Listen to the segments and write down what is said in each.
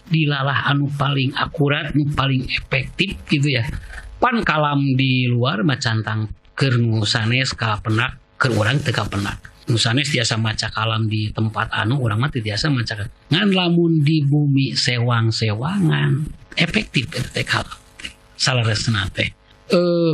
Dilalah anu paling akurat, nu paling efektif gitu ya. Pan kalam di luar mah cantang keur nu sanes kapenak, keur urang teu kapenak. Nu sanes tiasa maca kalam di tempat anu urang mah teu tiasa maca. Ngan lamun di bumi sewang-sewangan efektif eta teh kalam teh. Saleresna teh.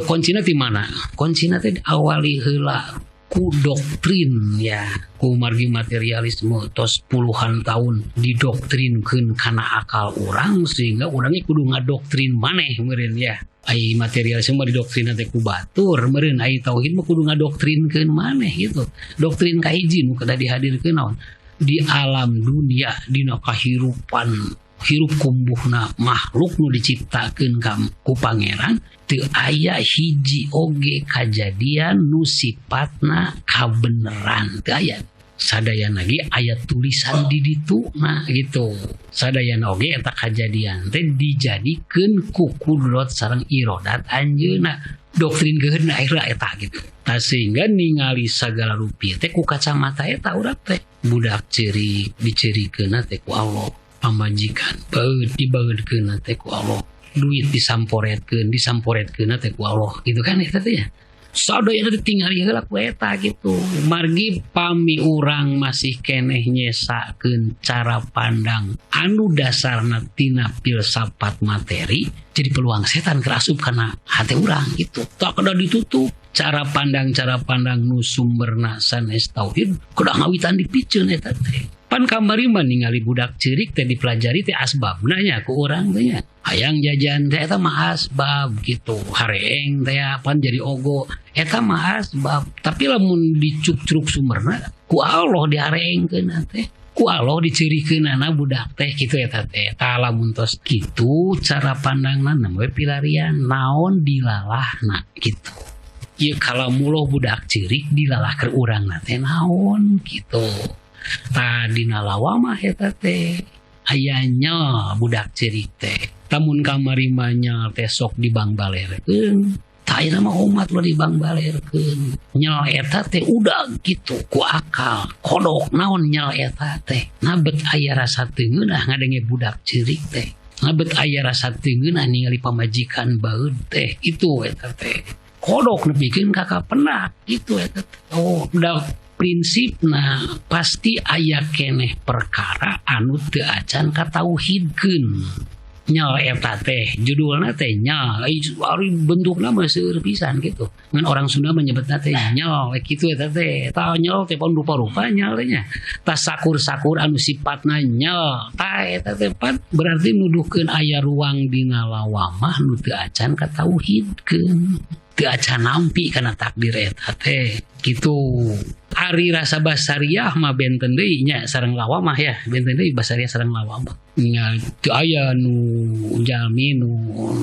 Kuncina ti mana? Kuncina teh awali heula ku doktrin ya, ku margi materialisme tos puluhan tahun didoktrinkeun kana akal urang sehingga urangnya kudu ngadoktrin maneh meureun ya. Ai materialisme mah didoktrin teh ku batur meureun, ai tauhid mah kudu ngadoktrinkeun maneh gitu. Doktrin kahiji nu kedah dihadirkeun naon? Di alam dunia dina kahirupan hirup kumbuhna makhluk nu diciptakeun ku pangeran teu aya hiji oge kajadian nu sifatna kabeneran, teu aya. Sadayana ge aya tulisan di dituna gitu. Sadayana oge eta kajadian teh dijadikeun ku kudrat sareng irodat anjeunna. Doktrin geuheuna akhirna eta gitu. Nah, sehingga ningali sagala rupi teh ku kacamata eta urang teh. Budak ceurik diceurikeunna teh ku Allah. Pamajikan baeud dibaeudkeunna teh ku Allah. Duit disamporetkeun, disamporetkeunna teh ku Allah gitu kan eta teh ya. Sadayana ditingali heula ku eta gitu. Margi pami urang masih keneh nyesakeun cara pandang anu dasarna tina filsafat materi, jadi peluang setan keur asup kana hate urang gitu. Tak kedah ditutup cara pandang nu sumberna sanes tauhid kedah ngawitan dipiceun eta teh. Pan kamari mah ningali budak ceurik teh dipelajari teh asbabna nya ku urang teh nya. Hayang jajan teh eta mah asbab gitu. Hareeng teh pan jadi ogo eta mah asbab. Tapi lamun dicukcruk sumberna ku Allah dihareengkeun teh. Ku Allah diceurikeunana budak teh kitu eta teh. Tah lamun tos kitu cara pandangna we pilarian naon dilalahna gitu. Ieu kalamullah budak ceurik dilalah keur urangna teh naon gitu. Tadina lawamah eta teh aya nyel budak ceurik teh. Tamun kamari mah nyel teh sok dibangbalerkeun. Tah ayeuna mah umat lo dibangbalerkeun. Nyel eta teh udah gitu ku akal. Kodok naon nyel eta teh. Nabet aya rasa teu ngeunah ngadenge budak ceurik teh. Nabet aya rasa teu ngeunah ningali pamajikan baeud teh. Itu eta teh. Kodok nepikeun ka kapenak gitu eta teh. Oh, udah prinsipna pasti aya keneh perkara anu teu acan katauhidkeun. Nyel eta teh judulna teh nyel, ari bentukna mah seueur pisan gitu. Ngan orang Sunda menyebutna teh nyel kitu eta teh. Tah nyel teh pan rupa-rupa nyel teh nya. Tah sakur-sakur anu sifatna nyel. Tah eta teh pan berarti nuduhkeun aya ruang dina lawamah nu teu acan katauhidkeun. Teu acan nampi kana takdir eta teh gitu. Ari rasa basariah mah benten deui nya sareng lawamah ya, benten deui basariah sareng lawamah. Ningali teu aya nu jalmi nu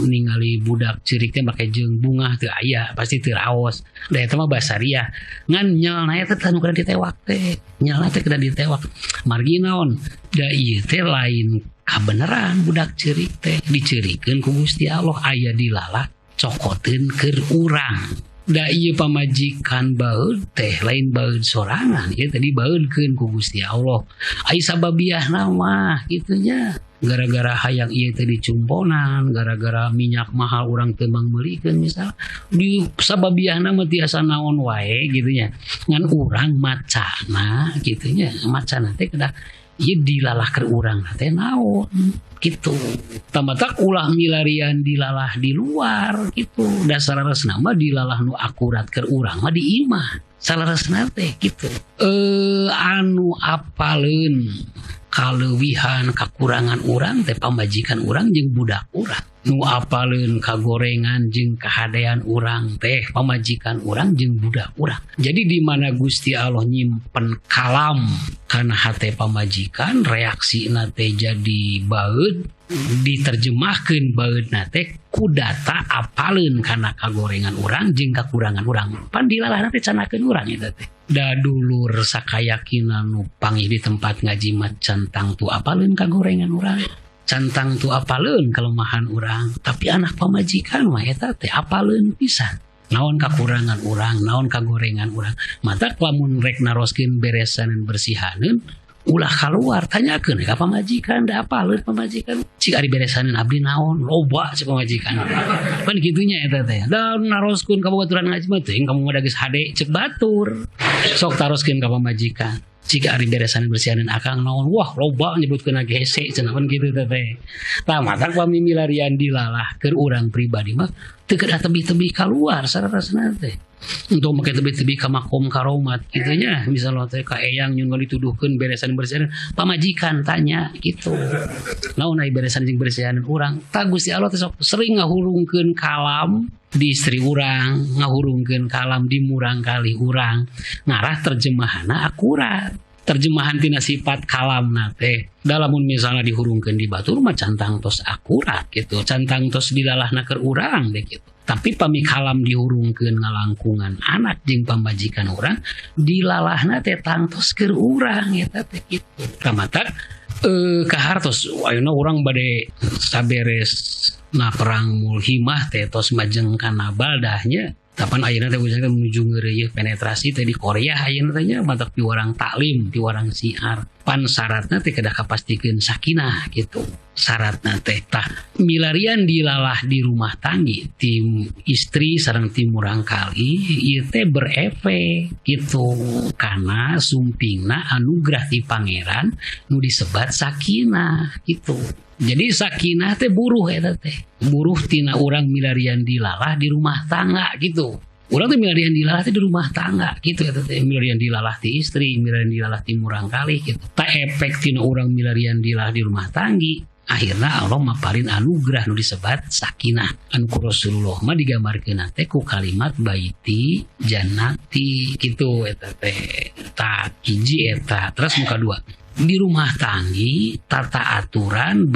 ningali budak ceurik teh make jeung bungah teu aya, pasti teu raos. Da eta mah basariah. Ngan nyelna eta teh nu kudu ditewak teh. Nyelna teh kudu ditewak. Margi naon? Da ieu teh lain kabeneran budak ceurik teh diceurikeun ku Gusti Allah aya dilalah cokoteun keur urang. Da ieu pamajikan baeud teh lain baeud sorangan, ieu tadi baeudkeun ku Gusti Allah. Ai sababiahna mah kitu nya. Gara-gara hayang ieu teh dicumponan, gara-gara minyak mahal urang teu mangmeulikeun misal. Di sababiahna mah tiasa naon wae kitu nya. Ngan urang macana kitu nya, macana teh kedah ieu dilalah keur urang teh naon gitu. Tamatak ulah milarian dilalah di luar gitu. Dasar resna mah dilalah nu akurat keur urang mah di imah. Saleresna teh gitu. Anu apaleun kaleuwihan kakurangan urang teh pamajikan urang jeung budak urang. Nu apaleun kagorengan jeung kahadean urang teh pamajikan urang jeung budak urang. Jadi di mana Gusti Allah nyimpen kalam kana hate pamajikan, reaksina teh jadi baeud, diterjemahkeun baeudna teh ku data apaleun kana kagorengan urang jeung kakurangan urang. Pan dilalahna teh canakeun urang eta teh. Da dulur sakayakinan nu panggih di tempat ngaji mah cantang tu apaleun kagorengan urang. Cantang tu apaleun kelemahan urang, tapi anak pamajikan mah eta teh apaleun pisan. Naon kakurangan urang, naon kagorengan urang. Matak lamun rek naroskeun beresaneun bersihaneun, Ulah kaluar tanyakeun ka pamajikan da apaleun pamajikan. Cik ari beresaneun abdi naon loba si pamajikan. Pan kitunya eta teh. Da naroskeun ka babaturan ngaji mah teuing kamu mah da geus hade ceuk batur. Sok taroskeun ka pamajikan. Cik ari beresaneun bersihaneun akang naon wah loba nyebutkeun lagi hese cenah pan kitu teh teh. Tah matak pami milarian dilalah keur urang pribadi mah teu kedah tebih-tebih kaluar sarasana teh. Untuk make tebih-tebih ka makom karomat kitu nya misalnya teh ka eyang nyun dituduhkeun beresan bersihan pamajikan tanya gitu naon ai beresan jeung bersihan urang tah Gusti Allah teh sok sering ngahurungkeun kalam di istri urang ngahurungkeun kalam di murang kali urang ngarah terjemahanna akurat terjemahan tina sifat kalamna teh dalamun misalnya dihurungkeun di batur mah cantang tos akurat gitu cantang tos dilalahna keur urang deh gitu. Tapi pami kalam dihurungkeun ngalangkungan anak jeung pamajikan urang dilalahna teh tangtos keur urang eta teh kitu. Kamatak kahartos ayeuna urang bade saberes na perang mulhimah teh tos majeng kana baldahnya. Tapan ayeuna teh misalnya menuju ngeureuyeuh penetrasi teh di Korea ayeuna teh nya matak piwarang taklim, piwarang siar. Pan syaratna teh kedah kapastikeun sakinah gitu. Syaratna teh tah milarian dilalah di rumah tanggi tim istri sareng tim murangkali ieu teh berefek gitu karena sumpingna anugerah ti pangeran nu disebat sakinah gitu. Jadi sakinah teh buruh eta teh. Buruh tina urang milarian dilalah di rumah tangga gitu. Urang teh milarian dilalah teh di rumah tangga gitu eta teh. Milarian dilalah ti istri, milarian dilalah ti murangkali gitu. Ta efek tina urang milarian dilalah di rumah tanggi, akhirna Allah maparin anugerah nu disebat sakinah. Anu ku Rasulullah mah digambarkeun teh ku kalimat baiti jannati gitu eta teh. Ta hiji eta, terus muka dua. Di rumah tanggi tata aturan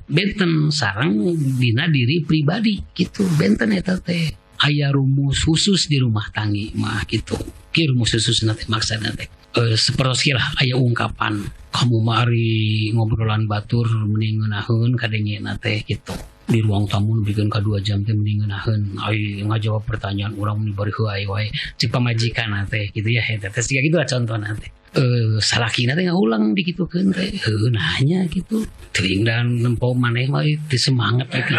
benten sareng dina diri pribadi gitu benten eta teh aya rumus khusus di rumah tanggi mah gitu ki rumus khusus teh maksudna teh sapertos lah aya ungkapan kamu mah ari ngobrolan batur mending ngeunaheun kadengena teh gitu di ruang tamu nepikeun ka 2 jam teh mending ngeunaheun ai ngajawab pertanyaan urang meni bari heuay wae cik pamajikan teh gitu ya eta teh siga kitu lah contohna teh. Salakina teh ngaulang dikitukeun teh heuh nanya gitu teuing dan nempo maneh mah teu semangat gitu.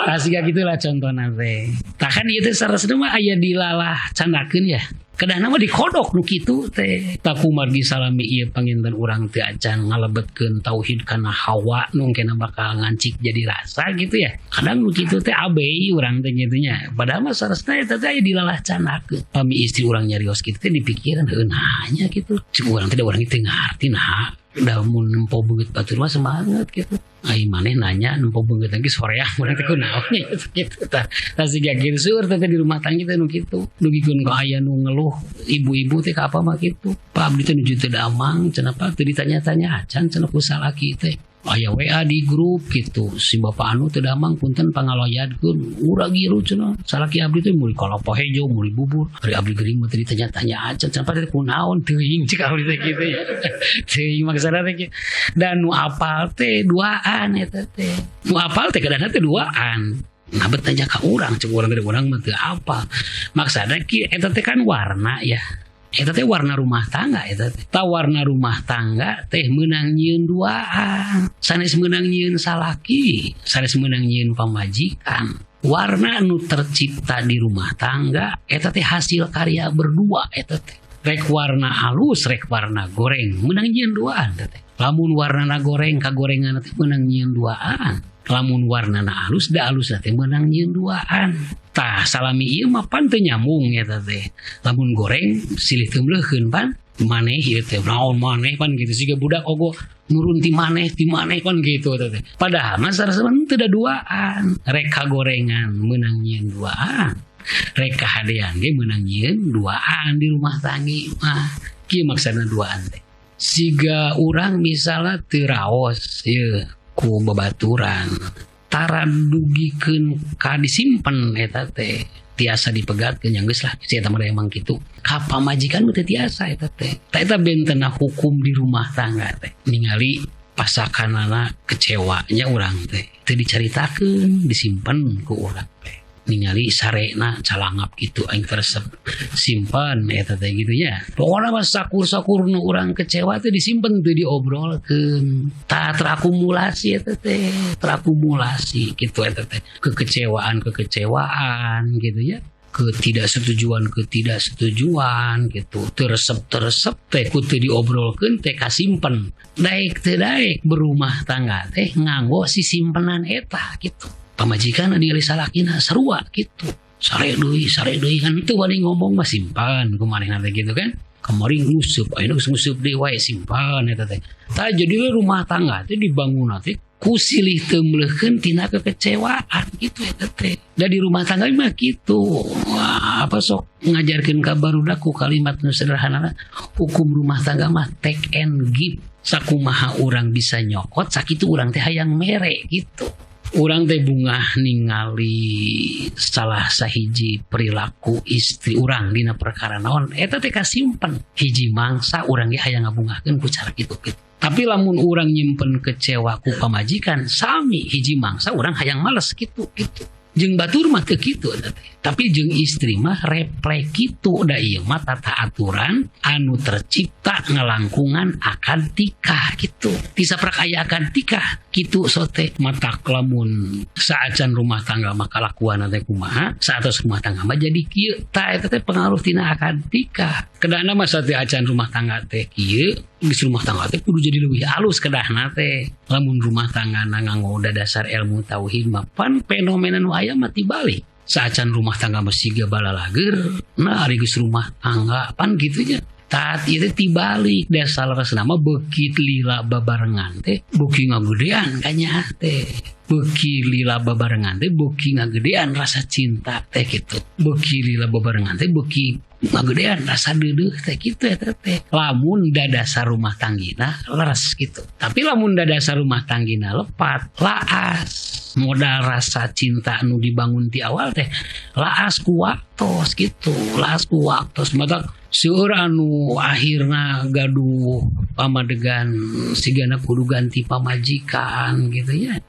Tah siga kitulah contohna teh. Tah kan ieu teh sarasna mah aya dilalah candakeun ya. Kedahna mah dikodok nu kitu teh. Tah kumargi salami ieu panginten urang teu acan ngalebetkeun tauhid kana hawa nu engkena bakal ngancik jadi rasa gitu ya. Kadang nu kitu teh abei urang teh kitu nya. Padahal mah sarasna eta teh aya dilalah candakeun. Pami istri urang nyarios kitu teh dipikiran heuh nanya gitu. Cik urang teh da urang teu ngarti nah. Da mun nempo beungeut batur mah semangat gitu. Ai maneh nanya nempo beungeut lagi soreang urang teh kunaon nya gitu tah. Tah siga kitu seueur teh di rumah tangga teh nu kitu. Dugikeun ka aya nu ngeluh ibu-ibu teh ka apa mah kitu. Pak abdi teh nuju teu damang cenah Pak teu ditanya-tanya acan cenah ku salaki teh. Aya WA di grup gitu si bapak anu teu damang punten pangaloyadkeun urang giru cenah salaki abdi teh meuli kalapa hejo meuli bubur ari abdi geuring mah teu ditanya-tanya acan cenah teh kunaon teuing cik abdi teh kitu ya teuing maksana teh dan nu apal teh duaan eta teh nu apal teh kadana teh duaan nah bet tanya ka urang cek urang gede urang mah teu apal maksana ki eta teh kan warna ya. Eta teh warna rumah tangga eta teh. Ta warna rumah tangga teh meunang nyieun duaan, sanes meunang nyieun salaki, sanes meunang nyieun pamajikan. Warna nu tercipta di rumah tangga eta teh hasil karya berdua eta teh. Rek warna halus, rek warna goreng, meunang nyieun duaan eta teh. Lamun warnana goreng kagorengan teh meunang nyieun duaan. Lamun warnana halus da halus teh meunang nyieun duaan. Tah salami ieu mah pan teu nyambung eta teh. Lamun goreng silih teu mleuheun pan maneh ieu teh naon maneh pan gitu siga budak ogo nurun ti maneh pan gitu eta teh. Padahal mah sarasana teu da duaan. Rek kagorengan meunang nyieun duaan. Rek kahadean ge meunang nyieun duaan di rumah tanggi mah. Kieu maksudna duaan teh. Siga urang misalna teu raos ieu ku babaturan. Tara dugikeun ka disimpen eta teh tiasa dipegatkeun nya geus lah si eta mah emang kitu ka pamajikan mah teu tiasa eta teh ta eta bentenna hukum di rumah tangga teh ningali pasakanana kecewanya urang teh teu dicaritakeun disimpen ku urang teh Ningali sarena calangap gitu aing resep simpen eta teh gitu nya. Pokona mah sakur-sakur nu urang kecewa teh disimpen teu diobrolkeun. Tah terakumulasi eta teh, terakumulasi gitu eta teh. Kekecewaan-kekecewaan gitu ya. Ketidaksetujuan-ketidaksetujuan gitu. Teresep-teresep teh ku teu diobrolkeun teh kasimpen. Daek teu daek berumah tangga teh nganggo si simpenan eta gitu. Pamajikan ningali salakina sarua gitu. Sare deui kan teu wani ngomong mah simpan kumanehna teh gitu kan. Kamari nguseup, ayeuna geus nguseup deui wae simpan eta teh. Tah jadi rumah tangga teh dibangun teh ku silih teu meuleuhkeun tina kekecewaan gitu eta teh. Da di rumah tangga mah kitu. Wah, apa sok ngajarkeun ka barudak ku kalimat nu sederhana, hukum rumah tangga mah take and give. Sakumaha urang bisa nyokot sakitu urang teh hayang mere gitu. Urang teh bungah ningali salah sahiji perilaku istri urang dina perkara naon eta teh kasimpen. Hiji mangsa urang ge hayang ngabungahkeun ku cara kitu gitu. Tapi lamun urang nyimpen kecewa ku pamajikan sami hiji mangsa urang hayang males gitu gitu. Jeung batur mah teu kitu eta teh. Tapi jeung istri mah refleks kitu da ieu mah tata aturan anu tercipta ngalangkungan akad tikah gitu. Ti saprak aya akad tikah kitu sote matak lamun saacan rumah tangga mah kalakuan teh kumaha, saatos rumah tangga mah jadi kieu. Tah eta teh pengaruh tina akad tikah. Kedahna mah sate acan rumah tangga teh kieu, geus rumah tangga teh kudu jadi leuwih alus kedahna teh. Lamun rumah tangga nganggo dasar ilmu tauhid mah pan fenomena nu aya mah tibalik. Saacan rumah tangga mah siga balalager, nah ari geus rumah tangga pan kitu nya. Taat ieu teh tibalik dasar leresna mah beuki lila babarengan teh beuki ngagedean kanyaah teh. Beuki lila babarengan teh beuki ngagedean rasa cinta teh kitu. Beuki lila babarengan teh beuki ngagedean rasa deudeuh teh kitu eta teh. Lamun dadasar rumah tanggina leres kitu. Tapi lamun dadasar rumah tanggina lepat, laas. Modal rasa cinta nu dibangun ti awal teh laas ku waktos gitu, laas ku waktos. Matak seueur anu akhirna gaduh pamadegan sigana kudu ganti pamajikan gitu ya.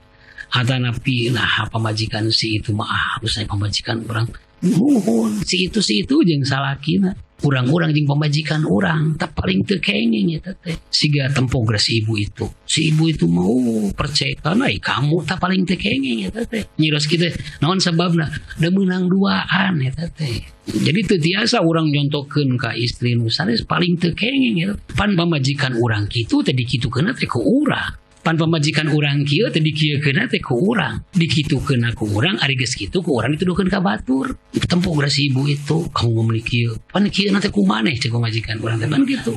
Atanapi nah pamajikan si itu mah harus pamajikan urang. Nuhun si itu jeung salakina. Urang-urang jeung pamajikan urang tak paling teu kenging eta teh. Siga tempo si ibu itu. Si ibu itu mau percaya ai kamu tak paling teu kenging eta teh. Nyiros kitu naon sababna? Da meunang duaan eta teh. Jadi teu tiasa urang nyontokeun ka istri nu sanes paling teu kenging eta. Pan pamajikan urang kitu teh dikitukeunna teh ku urang. Pan pamajikan urang kieu teh dikieukeunna teh ku urang, dikitukeunna ku urang, ari geus kitu ku urang dituduhkeun ka batur. Tempo si ibu itu, kamu memiliki kieu. Pan kieu teh ku maneh cek pamajikan urang teh pan kitu.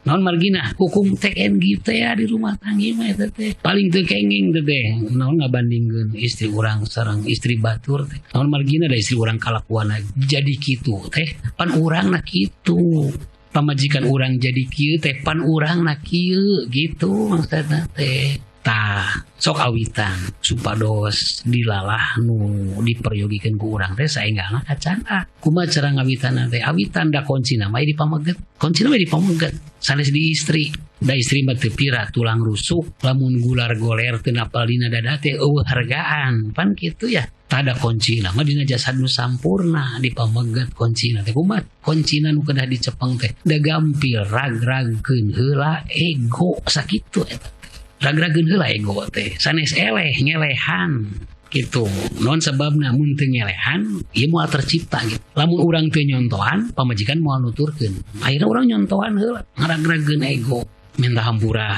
Naon margina hukum take and give teh ya di rumah tangga mah eta teh. Paling teu kenging teh teh. Naon ngabandingkeun istri urang sareng istri batur teh. Naon margina da istri urang kalakuanna jadi kitu teh, pan urangna kitu. Pamajikan urang jadi kieu teh pan urang na kieu gitu maksudna teh. Tah sok awitan supados dilalah nu diperyogikeun ku urang teh saenggalna kacana. Kumaha cara ngawitanna teh? Awitan da kuncina mah di pameget. Kuncina mah di pameget sanes di istri. Da istri mah teu pira tulang rusuk lamun gular goler teu napal dina dada teh eueuh hargaan pan kitu ya. Tada kuncina mah dina jasad nu sampurna di pameget kuncina teh kumaha? Kuncina nu kedah dicepeng teh da gampil rag-ragkeun heula ego sakitu eta teh. Rag-ragkeun heula ego teh sanes eleh ngelehan gitu. Naon sababna mun teu ngelehan ieu moal tercipta gitu. Lamun urang teu nyontohan pamajikan moal nuturkeun. Akhirna urang nyontohan heula ngarag-ragkeun ego. Minta hampura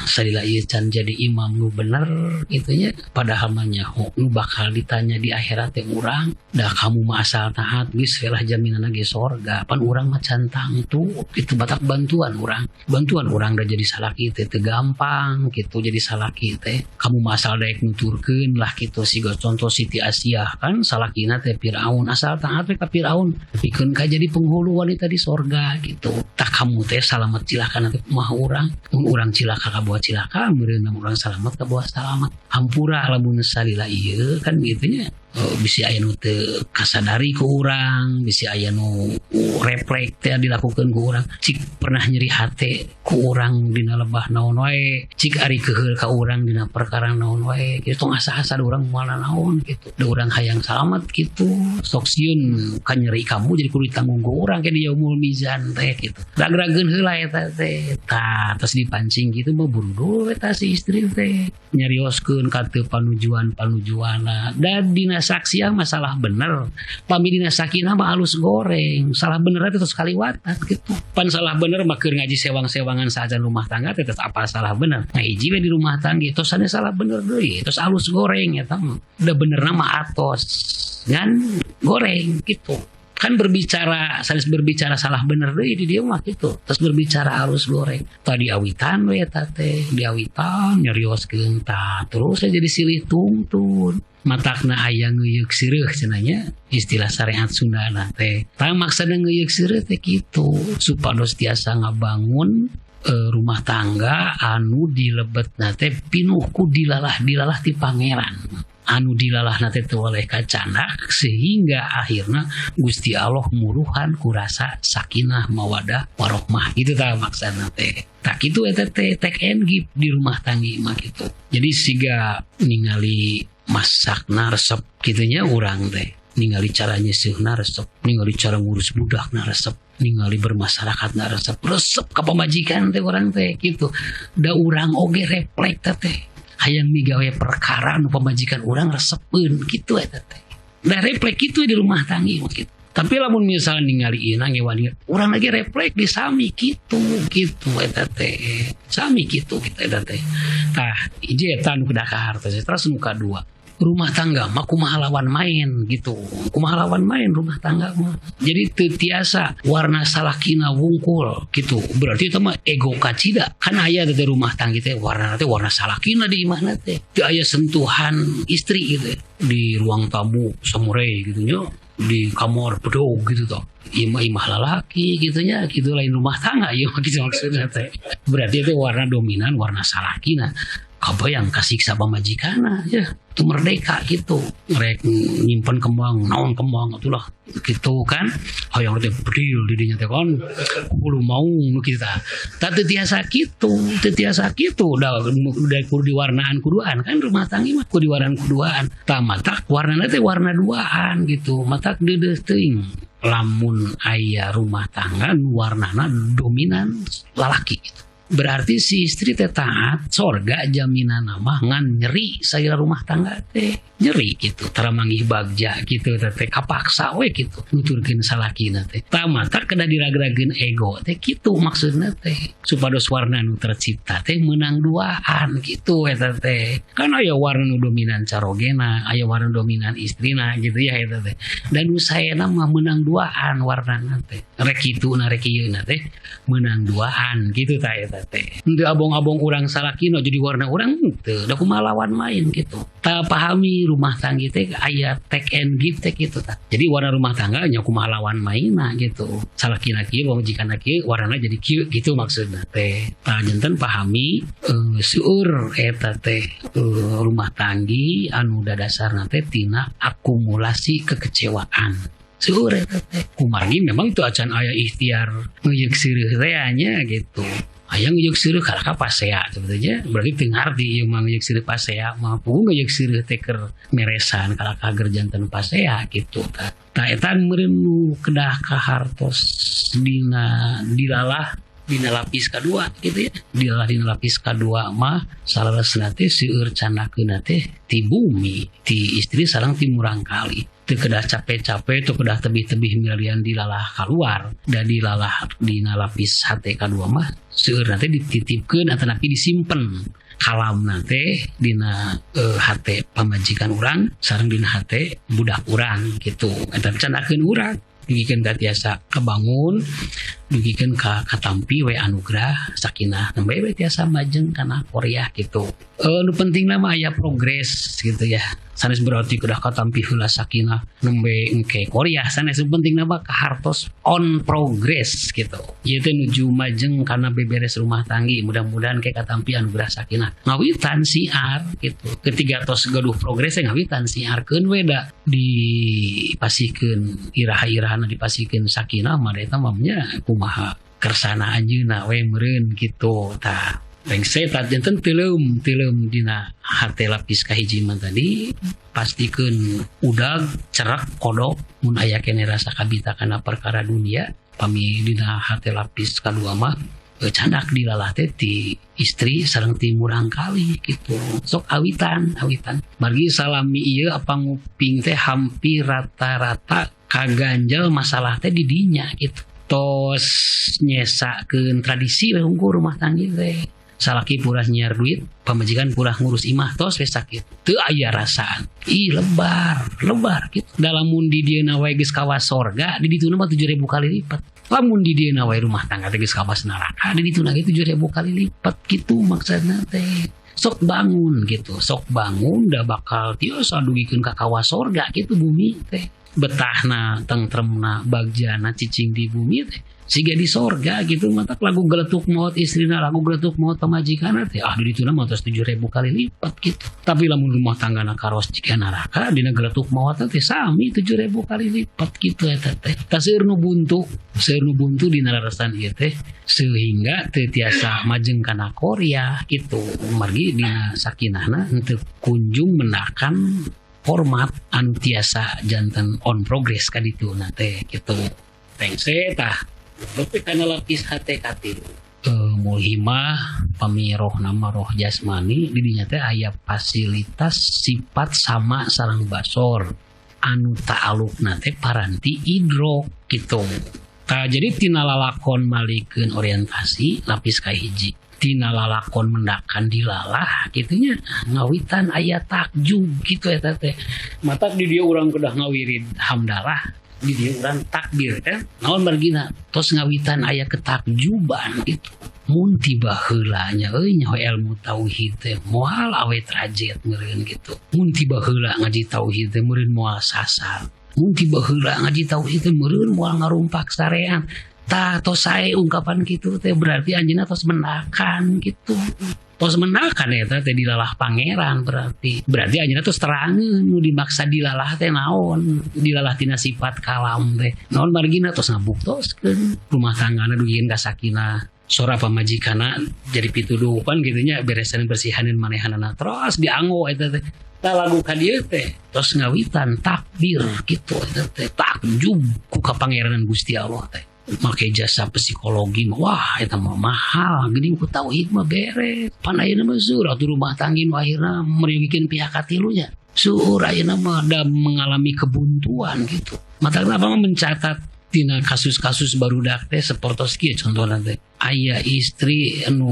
salila ieu can jadi imam nu bener gitu nya, padahal mah nyaho nu bakal ditanya di akhirat teh urang, da kamu mah asal taat geus we lah jaminanna ge sorga, pan urang mah can tangtu itu batak bantuan urang da jadi salaki teh teu gampang gitu jadi salaki teh, kamu mah asal daek nuturkeun lah gitu. Siga contoh Siti Asiah kan salakina teh Firaun, asal taat we ka Firaun pikeun ka jadi penghulu wanita di sorga gitu. Tah kamu teh salamet cilaka nanti mah urang. Mun urang cilaka ka bawa cilaka, meureun urang salamet ka bawa salamet. Hampura lamun salila ieu kan gitu nya. Bisi aya nu teu kasadari ku urang, bisi aya nu refleks teh dilakukeun ku urang. Cik pernah nyeri hate ku urang dina lebah naon wae, cik ari keheul ka urang dina perkara naon wae. Kitu tong asa-asa urang moal naon gitu. Da urang hayang salamet gitu. Sok sieun ka nyeri kamu jadi kudu ditanggung ku urang ke di yaumul mizan teh gitu. Ragrageun heula eta teh. Tah tos dipancing gitu mah burudul eta si istri teh. Nyarioskeun ka teu panujuan-panujuanna. Da dina saksiah masalah bener. Pami dina sakinah mah alus goreng. Salah bener teh tos kaliwatan gitu. Pan salah bener mah keur ngaji sewang-sewangan saacan rumah tangga teh tos apa salah bener. Nah hiji we di rumah tangga tos sanes salah bener deui, tos alus goreng eta mah. Da benerna mah atos ngan goreng gitu. Kan berbicara sanes berbicara salah bener deui di dieu mah gitu. Terus berbicara halus goreng. Tadi awitan we eta teh, diawitan nyarioskeun tah terus jadi silih tungtun. Matakna aya ngeuyeuk sireuh cenah nya istilah syariat Sundana teh. Tah maksudna ngeuyeuk sireuh teh kitu supados tiasa ngabangun rumah tangga anu dilebetna teh pinuh ku dilalah-dilalah ti pangeran. Anu dilalah teh teu oleh kacandak sehingga akhirna Gusti Allah muruhan ku rasa sakinah mawadah warohmah gitu tah maksudna teh. Tah kitu eta teh take and give di rumah tangga mah kitu. Jadi siga ningali masakna resep kitu nya urang teh, ningali cara nyeuseuhna resep, ningali cara ngurus budakna resep, ningali bermasyarakatna resep, resep ka pamajikan teh urang teh kitu. Da urang oge refleks teh. Hayang migawe perkara nu pamajikan urang resepeun kitu eta teh. Da refleks kitu di rumah tangga mah kitu. Tapi lamun misalnya ningali ieu ngewani urang lagi refleks di sami kitu kitu eta teh. Sami kitu kitu eta teh. Tah hiji eta nu kudu kahartos. Terus nu kadua, rumah tangga mah kumaha lawan main gitu. Kumaha lawan main rumah tangga mah. Jadi teu tiasa warna salakina wungkul gitu. Berarti itu mah ego kacida. Kan aya teh rumah tangga teh warna teh warna salakina di imahna teh. Teu aya sentuhan istri gitu. Di ruang tamu samurai gitu nya, di kamar bedog gitu toh. Imah-imah lalaki gitu nya, gitu lain rumah tangga ieu mah gitu maksudna teh. Berarti itu warna dominan warna salakina. Kabayang kasiksa pamajikanna ya, itu merdeka gitu. Rek nyimpen kembang, naon kembang atulah gitu kan. Hayang teh bedil di dinya teh kan. Kudu mau nu kitu tah. Tah teu tiasa kitu, teu tiasa kitu. Da kudu diwarnaan kuduaan kan rumah tangga mah kudu diwarnaan kuduaan. Tah matak warnana teh warna duaan gitu. Matak deudeuh teuing. Lamun aya rumah tangga nu warnana dominan lalaki gitu. Berarti si istri teh taat sorga jaminan mah ngan nyeri sagala rumah tangga teh nyeri gitu tara manggih bagja gitu teh kapaksa we gitu nuturkeun salakina teh tah matak kedah diragrageun ego teh kitu maksudna teh supados warna nu tercipta teh meunang duaan gitu eta teh kan aya warna nu dominan carogena aya warna dominan istrina gitu ya eta teh dan nu saena mah meunang duaan warnana teh rek kituna rek ieu na teh meunang duaan gitu tah eta teh. Henteu abong-abong urang salakina jadi warna urang henteu, da kumaha lawan main gitu. Tah pahami rumah tangga teh aya take and give teh kitu tah. Jadi warna rumah tangga nya kumaha lawan mainna gitu. Salakina kieu pamajikanna kieu warnana jadi kieu gitu maksudna teh. Tah janten pahami seueur eta teh rumah tanggi anu dadasarna teh tina akumulasi kekecewaan. Seueur eta teh. Kumargi memang teu acan aya ikhtiar ngeuyeuk sireuh teh nya gitu. Hayang ngeuyeuk sireuh kalah ka pasea sebetulnya berarti teu ngarti ieu mah ngeuyeuk sireuh pasea mah puguh ngeuyeuk sireuh teh keur meresan kalah ka gerjanten pasea gitu tah. Tah eta meureun nu kedah kahartos dina dilalah dina lapis kadua gitu ya. Dilalah dina lapis kadua mah saleresna teh seueur candakeunna teh ti bumi, ti istri sareng ti murangkali. Teu kedah capek-capek, teu kedah tebih-tebih milian dilalah kaluar. Da dilalah dina lapis hate kadua mah seueur teh dititipkeun atanapi disimpen. Kalamna teh dina hate pamajikan urang sareng dina hate budak urang gitu. Eta candakeun urang. Dugikeun ka tiasa kabangun, dugikeun ka katampi we anugerah sakinah nembe we tiasa majeng kana Korea gitu. Nu pentingna mah aya progres gitu ya. Sanes berarti kedah katampi heula sakinah nembe engke Korea, sanes nu pentingna mah kahartos on progress gitu. Ieu teh nuju majeng kana beberes rumah tanggi, mudah-mudahan ke katampi anugerah sakinah. Ngawitan siar gitu. Ketiga tos gaduh progres ngawitan siarkeun we da dipasikeun iraha-irahana dipasikeun sakinah mah eta mah nya kumaha kersana anjeunna we meureun kitu. Tah rengse tah janten teuleum dina hate lapis kahiji mah tadi pastikeun udag cerak kodok mun aya keneh rasa kabita kana perkara dunia. Pami dina hate lapis kadua mah candak dilalah teh ti istri sareng ti murangkali gitu. Sok awitan margi salami ieu apa nguping teh hampir rata-rata kaganjel masalah teh di dinya gitu. Tos nyesakeun tradisi we hungkul rumah tangga teh. Salaki purah nyiar duit, pamajikan purah ngurus imah tos we sakit. Teu aya rasaan. Ih lebar gitu. Dalamun di dieu wae geus kawas sorga, di dituna mah 7.000 kali lipat. Lamun di dieu wae rumah tangga teh geus kawas neraka, di dituna ge 7.000 kali lipat gitu maksudna teh. Sok bangun gitu, sok bangun da bakal tiasa dugikeun ka kawas sorga gitu bumi teh. Betahna, tengtremna, bagjana cicing di bumi teh. Siga di sorga gitu, matak lagu geletuk maut istrina, lagu geletuk maut pamajikanna teh. Ah di dituna mah tos 7.000 kali lipat gitu. Tapi lamun rumah tanggana karos jiga neraka, dina geletuk maut teh sami 7.000 kali lipat gitu eta teh. Tah seueur nu buntu, dina rarasan ieu teh sehingga teu tiasa majeng kana Korea gitu. Margi dina sakinahna henteu kunjung menakan format anu tiasa janten on progress ka dituna teh gitu. Tengse tah tapi kana lapis hate katilu mulhimah pami roh nama roh jasmani di dinya teh aya fasilitas sifat sama sareng basor anu ta'alukna teh paranti idrok gitu. Tah jadi tina lalakon malikeun orientasi lapis kahiji, tina lalakon mendakan dilalah gitunya ngawitan aya takjub gitu eta teh. Matak di dieu urang kedah ngawirid hamdalah, di dieu urang takbir kan naon margina tos ngawitan aya ketakjuban gitu. Mun tiba heula nya euy nyaho ilmu tauhid teh moal awet rajet meureun gitu. Mun tiba heula ngaji tauhid teh meureun moal sasar. Mun tiba heula ngaji tauhid teh meureun moal ngarumpak sarean. Tah tos sae ungkapan kitu teh berarti anjeunna tos mendakan gitu. Tos mendakan eta teh dilalah pangeran berarti. Berarti anjeunna tos terangeun nu dimaksa dilalah teh naon? Dilalah tina sifat kalam teh. Naon margina tos ngabuktoskeun rumah tanggana dugikeun ka sakinah. Sora pamajikanna jadi pituduh pan kitu nya beresan bersihaneun manehanana terus dianggo eta teh. Tah lagu ka dieu teh tos ngawitan takbir kitu eta teh takjub ku ka pangeranan Gusti Allah teh. Make jasa psikologi mah wah eta mah mahal geuning ku tauhid mah beres. Pan ayeuna mah seueur atuh rumah tangga nu akhirna meryogikeun pihak katilunya. Seueur ayeuna mah da mengalami kebuntuan gitu. Matakna apa mah mencatat tina kasus-kasus barudak teh sapertos kieu contohna teh. Aya istri anu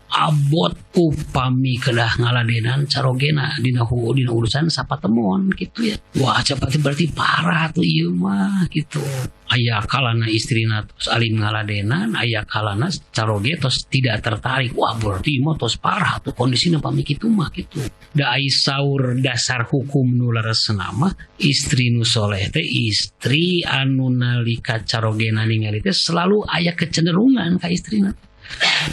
abot upami kedah ngaladenan carogena dina urusan sapatemon gitu ya. Wah capati berarti parah tuh ieu mah gitu. Aya kalana istrina tos alim ngaladenan, aya kalana caroge tos tidak tertarik. Wah berarti mah tos parah tuh kondisina pami kitu mah gitu. Da ai saur dasar hukum nu leresna mah istri nu soleh teh istri anu nalika carogena ningali teh selalu aya kecenderungan ka istrina.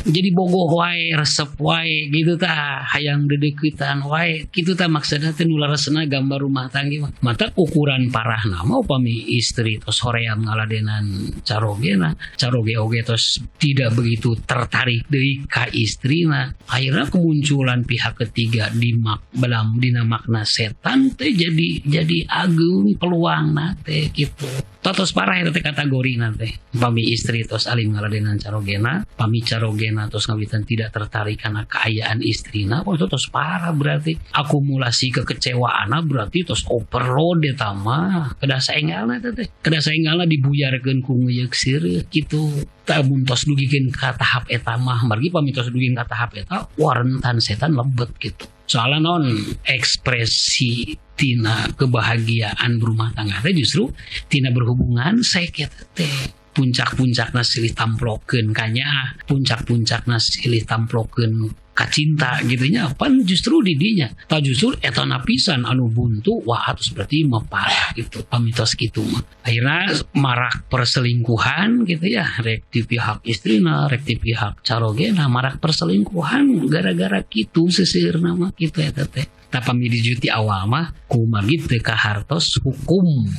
Jadi bogoh wae, resep wae gitu tah, hayang dedeuketan wae kitu tah maksudna teh nu leresna gambar rumah tangga mah. Mata ukuran parahna mah upami istri tos hoream ngaladenan carogena, caroge oge tos tidak begitu tertarik deui ka istrina. Akhirna kemunculan pihak ketiga di dalam dina makna setan teh jadi ageung peluangna teh kitu. Tos parah eta teh kategorina teh. Pami istri tos alim ngaladenan carogena, pami carogena tos ngawitan tidak tertarik karena keayaan istrina, oh itu tos parah berarti. Akumulasi kekecewaanna berarti tos overload eta mah. Kedah saenggalna teh. Kedah saenggalna dibuyarkeun ku ngeuyeuk sireuh kitu. Tah mun tos dugikeun ka tahap eta mah, margi pami tos dugikeun ka tahap eta, wah rentan setan lebet gitu. Soalnya non ekspresi tina kebahagiaan berumah tangga teh justru tina berhubungan seks eta teh. Puncak-puncakna silih tamplokeun kanyaah, puncak-puncakna silih tamplokeun kacinta gitu nya, pan justru di dinya. Tah justru eta pisan anu buntu, wah atus berarti mah parah gitu, pamitos gitu mah. Akhirnya marak perselingkuhan gitu ya, rek di pihak istrina, rek di pihak carogena, marak perselingkuhan gara-gara gitu seseueurna mah gitu eta teh. Tah pami di awal mah kumargi teu kahartos hukum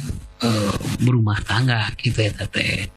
berumah tangga gitu eta teh.